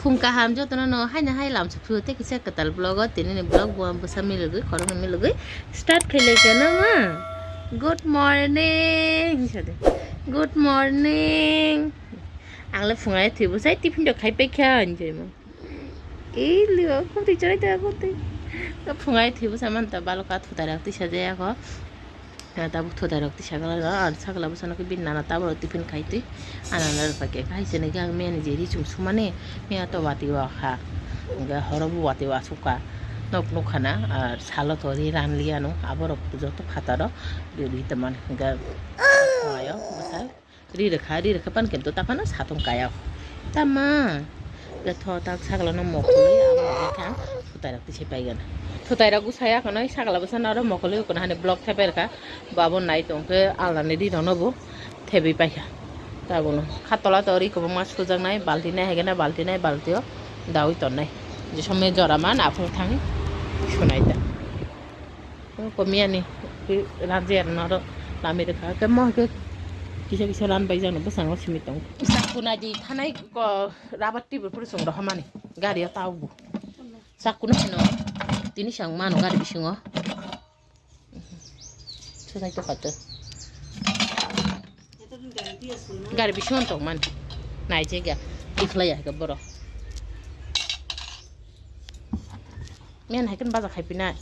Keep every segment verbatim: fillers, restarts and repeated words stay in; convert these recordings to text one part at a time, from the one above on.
Phung kaham jotono no haino hai lamsok phuru tei kisa kwtal vlog o tini ni vlog bo bwsa milogwi khoroknwi milogwi start khailai kha na ma. Good morning hinwi sadi. Good morning. Ang le phungai thwi bwsai tiffin rok khai paikha hinwi saimung. Ei liwa khum twi chwrai twi ako twi. Phungai thwi bwsai manta baloka thutai rok tisa jaya kho. Tabuk thutai rok tisa kala no ar sakla bwsano khe bini nana tabuk tiffin khai twi. Anana rok paikha hai se nai khe ang miyani je ri chum sumani miya to watwi wa kha. Hwnkhe horo bo watwi wa sukha. Nok nukha na ar salo to ri ran liya no aborok joto phataro ri ri tongmani. Hwnkhe ayo bwsai. Ri rwkha, ri rwkha pan kento ta phano satung kaya. Tama. Ga tho ta sakla no mokol abo kha. Thutai rok tisa paigana. Thutai rok usaya kono sakla bwsano aro mokol kono hani block thepai rwkha. Babo nai tong khe alani ri rok no bo thebi paikha. Tabono khattola to ri kwbangma sujaknai balti nai hai khe na balti nai balti o dawi tonnai. Je somoi jora man aphuru thang sunai ta. Komiyani ranjiyarno aro lami rwkha. Khe mo hai khe kisa kisa ran bai jano bwskango simi tongo. Sakuna di thanai ko rabar tibur puri song rohormani gari o taubo. Sakuna hino tini sang mano gari bisingo. Sujai to khato. Gari bisingo tong mani. Nai je ga. Ikhlai ya ga boro. Miyan hai khe baja khai pinai.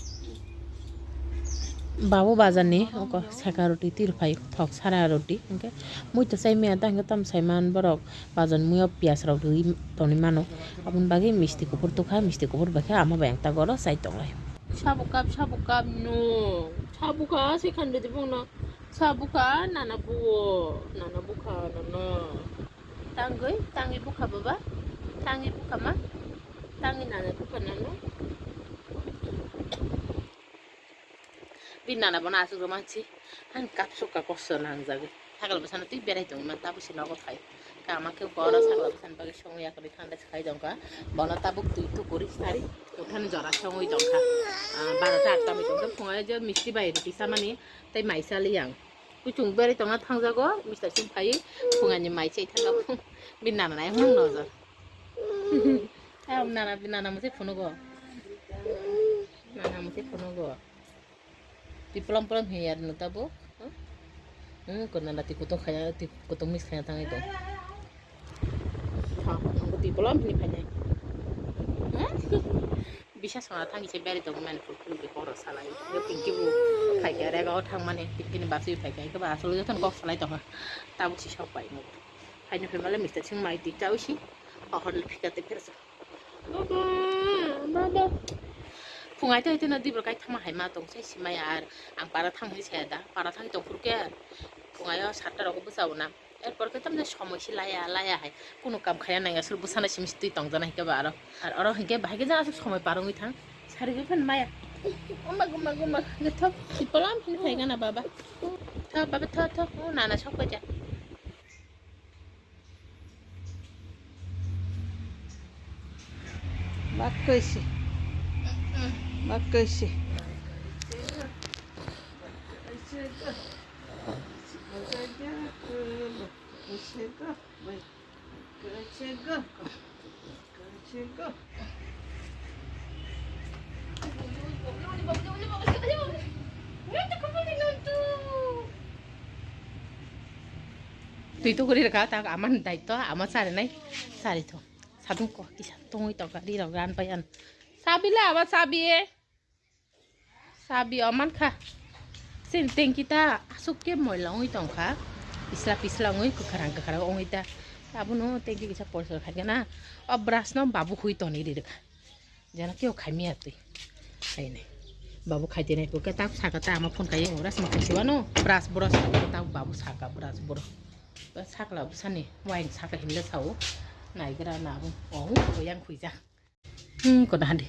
Babu bajar ni oko seka roti tir phai thok sara roti hwnkhe mui to sai miya ta hwnkhe tam sai man borok bajar ni mui o piyaj rok rwi tongwi mano aboni bagwi misti kuphur tukha misti kuphur bai khe ama bai ang ta goro chai tonglai. Sabukap sabukap no sabukha se khan rwdi bongno sabukha nana buo nana bukha nono. Tangwi, tangwi bukha baba. Tangwi bukha ma. Tangwi nana bukha nano. Bini nana bono aswk rwmani si. Ani kapsuk ka kosto nangjagwi. Sakla bwsano twi berai tongwi man tabuk se nogo phai. Kama khe oro sakla bwsani bagwi songwi yakarwi thanda se khai tongkha. Bono tabuk twi tukuri sari. Uthani jora songwi tongkha. Ah, barota atta tongkha. Phungo je misti bai rwtwi samani tei mai sali yang. Kuchung beri tongna thangjago, mister sing phai, phungani mai chai thangjago, bini nana nai hwnwi nojor. Ayam nana, bini nana mwsai phunugo. Nana mwsai phunugo. Twi polam polam hiya rwno tabuk. Hmm, ko nana twi kutung khaya, twi kutung mis khaya thangwi tong. Twi polam hini phainai. Bisa sona thang kisa beri tong mani pur pur bi koro salai. Yo pinki bu phaikha rega o thang mani pinki ni basu phaikha ke ba asol joton kok salai tong. Tabuk si sok pai mo. Haini phaimale mister sing mai tik ta usi. Ohor le phika te phersa. Baba, baba. Phungai tai tino dibro kai thama hai ma tong sai simai ar ang para thang hi saya da. Para thang tong pur ke. Phungai o satta rok bwsa bo na. Erpor khe tamni somoi se laya laya hai. Kunu kam khaya nang ya, sur bwsano simi se twi tong jana hinkhe ba aro. Ar oro hinkhe bahai khe jang aswk somoi par wngwi thang. Sari khe phan maya. Guma, guma, guma. Hinkhe thok, si polam hini phai gana baba. Thok, baba, thok, thok. O nana sok bai ja. Bak kaisi. Bak kaisi. Twi tukuri rwkha tak ama ni daitw ama charinai chari thung. Sadung kok kisa tongwi tongkha ri rok ran pai ano. Sabi le aba sabi e. Sabi o mankha. Sini tengki ta asuk ke moila wngwi tongkha. Pisla pisla wngwi kwkharang kwkharang wngwi ta. Abono tengki kisa porikar khaikhe na. O brush no babu hui toni ri rwkha. Jana keo khaimiya twi. Haini. Babu khaite nai khe tak saka ta ama phone kaiye brush ma khaisi wano. Brush brush tak babu saka brush brush. Sakla bwsani wine saka hinle sao. Naigra na bo. Oh, yang khuija. Hmm, kono hadi.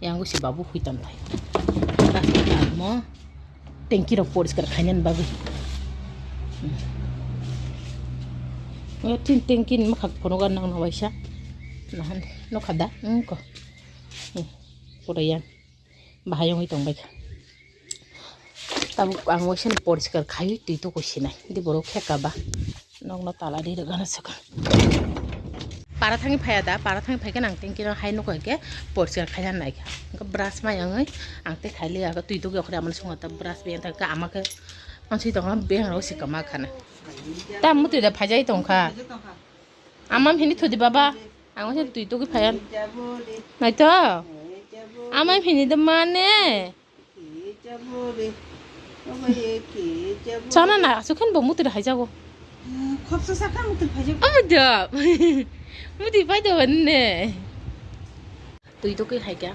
Yang si babu hui ton thai. Mo tengki rok poriskar khainani bagwi. Hmm. Tin tengki ni makhak kono ga nang no waisa. Nahan no khada. Hmm, ko. Hmm. Pura yang. Bahai wngwi tongbaikha. Tabuk ang waisa poriskar khaiwi twi tuku sinai. Di borok kheka ba. Nokno tala di rwgano swkang. Para thangwi phaiya da, para thangwi phaikhe nang tengkhe no hai nuko hinkhe porchar khaina naikha. Hinkhe brush mai wngwi ang tei khailiya, twi tugwi okhorwi amani songwta brush bai thangkhe ama khe mansui tongkha, beng rok si kwma khana. Ta mutwi da phaijai tongkha. Ama hini thudi baba, ang se twi tugwi phaiya. Naito? Ama hini da mane. Chana na, aswk khe bo mutwi hai jago. Khopsa sakha mutwi phai jago. Abo da. Mutwi phai do ne. Twi tugwi hai kha.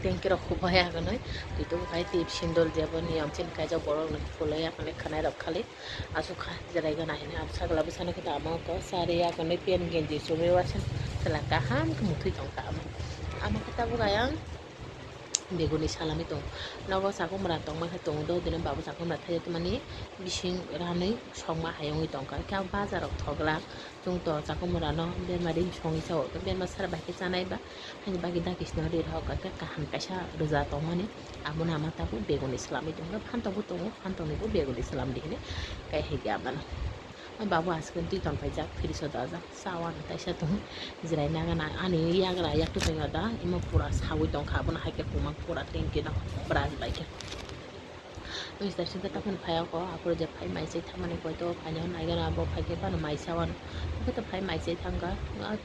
Tengki rok khub hai agonoi. Twi tugwi phai tip sindol jebo niyam chin kaijak borok ni phulai agonoi khwnai rok khali. Aswk kha jerai gana hini abo sakla bwsano khe tamo ko sari agonoi pen genji chumui waisa. Chwla kaham khe mutwi tongkha amo. Amo khe tabuk ayang. Beguni salami tongo. Nogo chakhumra tongma khe tongo, do dino babu chakhumra thaijakmani bising ranwi sokma hai wngwi tongkha. Khe ang bazar rok thogla chwng to chakhumra no berma ri songwi sao, berma sara bai khe chanai ba, haini bagwi dakisno ri rok khe kaham kaisa rwja tongmani, abono ama tabuk beguni salami tongkha. Phantok bo tongo, phantok ni bo beguni salam di hini kai hai khe amano. Babu aswk twi tong paijak, fridge o dajak, cha wano taisa tong jirai nang ani yagra yak twi tong da, imo pura sawi tongkha, abono hai khe kwma pura tengki no brush bai khe. Mister singkhe takhwni phai ako, aphuru je phai mai se thangmani koi to phai no nai gana, abo phai khe phano mai sa wano, hwnkhe to phai mai se thangkha,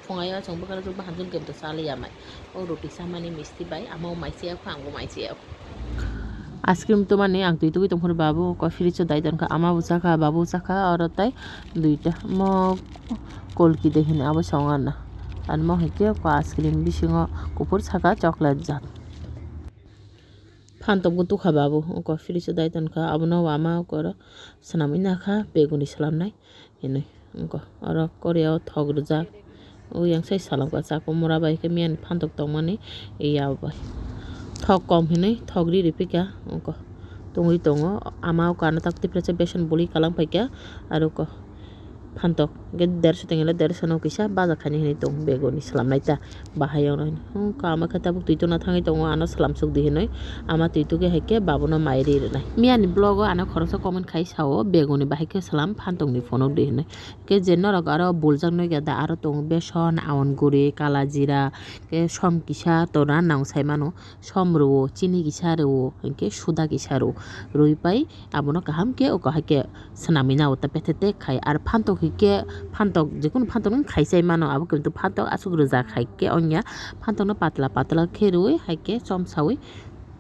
phungai o chwng bwkha rok bahan jun khe to cha liya mai, o roti chamani misti bai, ama o mai se yakho, ang bo mai se yakho. Ice cream twmani ang twi tugwi tongphuru babu, koi fridge o dai tongkha, ama bo chakha, babu chakha, oro tei duita mo kolki de hini abo song ana. Ani mo hai khe koi ice cream bisingo kuphur saka chocolate jat. Phantok bo tukha babu, koi fridge o dai tongkha, abono ama koro swnamwi nakha, beguni swlamnai. Hinwi wngkha oro Korea o thok rijak. O yang sai salam ka chakmura bai khe miyani phantok tongmani ya bai. Thok kom hinwi thok ri ri pika wngkha tongwi tongo. Ama o kana tak tipresa beson boli kalang paikha aro ko phantok hwnkhe derso tengele derso no kisa baja khaini hinwi tong beguni swlamnai ta. Bahai ono hino, hmm, kama khe tabuk twi tongna thangwi tongo, ano swlam suk di hinwi ama twi tugwi hai khe babuno mai ri rwnai. Miyani vlog o ano khoroksa comment khai sao, beguni bahai khe swlam phantok ni phunuk di hinwi. Khe je norok aro buljak nwi khe da aro tongo beson, aon guri, kala jira, khe som kisa tora nang sai mano, som rwo, chini kisa rwo, hinkhe suda kisa rwo, rwi pai abono kaham khe o kahai khe swnamwi nao ta pethe tek khai. Ar phantok hai khe, phantok jekunu phantok nung khai chai mano, abo khe phantok aswk rwjak hai khe ongya phantok no patla patla khe rwi hai khe chom sawi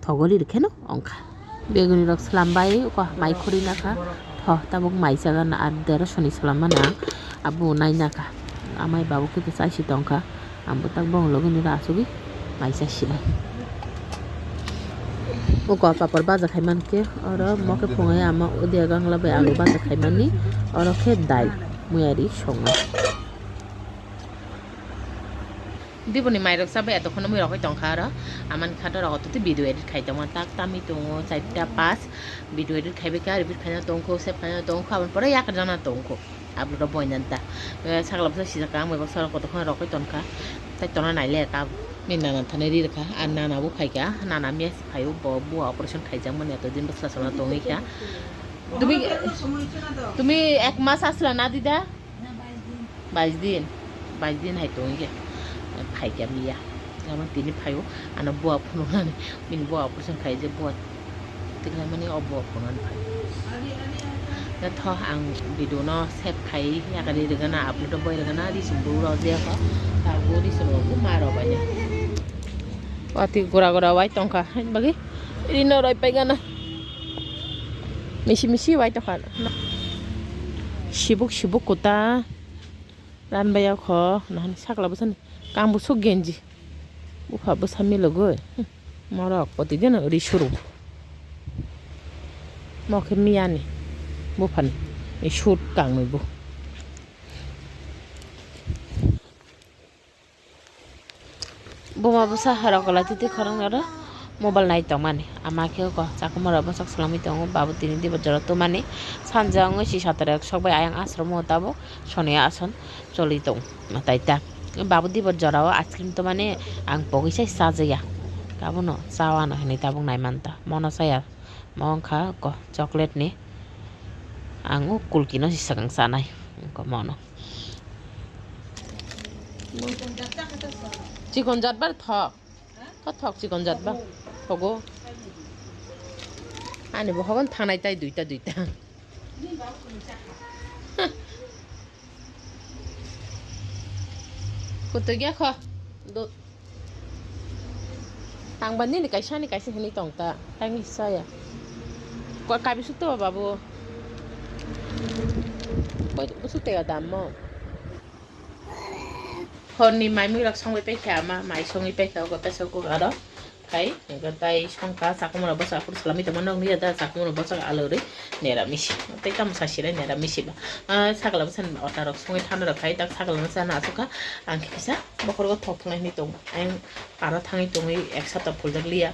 thogori rwkheno ongkha. Beguni rok swlam bai oko mai khuri nakha, tho tabuk mai chaga na ar derosoni swlam mano ang abo nai nakha. Amai babu khe chai si tongkha. Ang bwtak bong logini ra asugwi mai cha sinai. O kok papor baja khai mankhe oro mo khe phungai ama udia gangla bai alu baja khai mani oro khe dal muyari songo. Diboni mairok chabai eto kheno mui rokoi tongkha oro amani khato rogo totwi video edit khai tongma tak tamwi tongo charta pas video edit khaibai kha repeat khaina tongkho save khaina tongkho aboni pore yakarjakna tongkho. Upload o boinani ta. Eh, sakla bwsa sijak ang bai baksa rok kotor kheno rokoi tonkha. Tai tona naile ka. Ni nana thani ri rwkha. Ar nana bo phaikha. Nana miya si phaio bo bua operation khaijak mani eto din bwsla sala tongwi kha. Tumi, tumi ek mas asla na dida? Bais din. Bais din hai tongwi kha. Phaikha miya. Gabang tini phaio. Ano bua phunuknani. Bini bua operation khaijak bua. Tikhlaimani o bo phone on phai. Da tho ang video no save khai yakari rwgana upload boi rwgana ri sumbu ro je ko. Ta go ri sumbu ma ro bai. Wati gora gora wai tongkha. Bagi ri no roi pai gana. Misi misi wai tongkha. Sibuk sibuk kuta. Ran bai kho. Nahan sakla bwsani. Kang busuk genji. Bupha bwsa milogwi. Hm, morok protidin ri suru. Mo khe miyani buphani shoot kangnwi bo. Buma bwsa rok kwlai titi khorang aro mobile nai tongmani. Ama khe ko chakma rok bwsak swlamwi tongo. Babu tini dibo jora tumani. Sanja wngwi si satara sok bai ayang ashram o tabuk. Sonia ason choli tong tai ta. Babu dibo jora o ice cream to mane ang pogwi sai chajaya. Abono chawano hinwi tabuk nai manta. Mono chaya. Mo wngkha ko chocolate ni. Ang o kulki no si swkang chanai. Ko mono. Chikon jat bar thok. Thok thok chikon jat ba. Thogo. Ani bo hogon thangnai tai duita duita. Kutu gya kho. Do. Tangba nini kaisa ni kaisa hinwi tong ta. Tangni saya. Ko kabi sukte ba babu. Ko busuk te ga dam mo. Horni mai mui rok songwi paikha ama, mai songwi paikha ogo pesok kok aro. Khai, hwnkhe tai songkha, sakomorok bwsa aphuru salami tongma nokni ya da, sakomorok bwsa alorwi nera misi. Tei tamo sasirai nera misi ba. Ah, sakla bwsa ni ota rok songwi thana rok khai, tak sakla no chana asukha. Ang khe kisa bokhorogo thok thwngnai hinwi tongo. Ang aro thangwi tongwi ek sapta phuljak liya.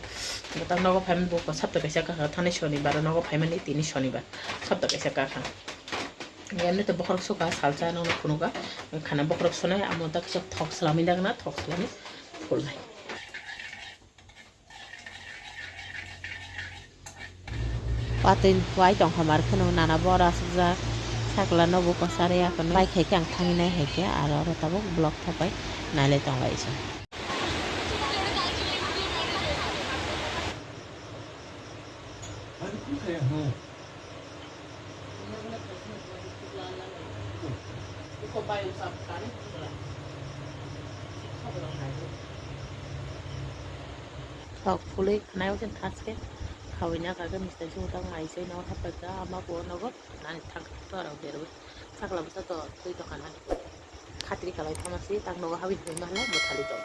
Hwnkhe tak nogo phaimani bo sapta kaisa kakha, thani sonibar nogo phaimani tini sonibar. Sapta kaisa kakha. Emni to bokhorok sukha, salsa nokno phunuka. Khana bokhorok sunai, amo tak kisa thok salami dagna, thok salami phulnai. Watwi wai tongkha mar kheno nana bora asukjak. Sakla no bo kwchari akheno bai khai khe ang thangwi nai hai khe aro oro tabuk vlog thapai nailai tong lai se. Thok phulwi khwnai o chwng thaske khawina kha khe mister Jugo tak mai se no hapjak ama bo nogo nani thang to aro berwi sakla bwsa to twi tongkha nani khatri kalai thama si tak nogo habwi thangwi ma hala bo thali tong.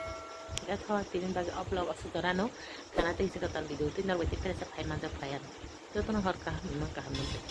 Hwnkhe tho tini bagwi o vlog aswk jora no khana tei se kwtal video tei norbai tei phai manjak phai ano jotono hor kaham ma kaham manjak.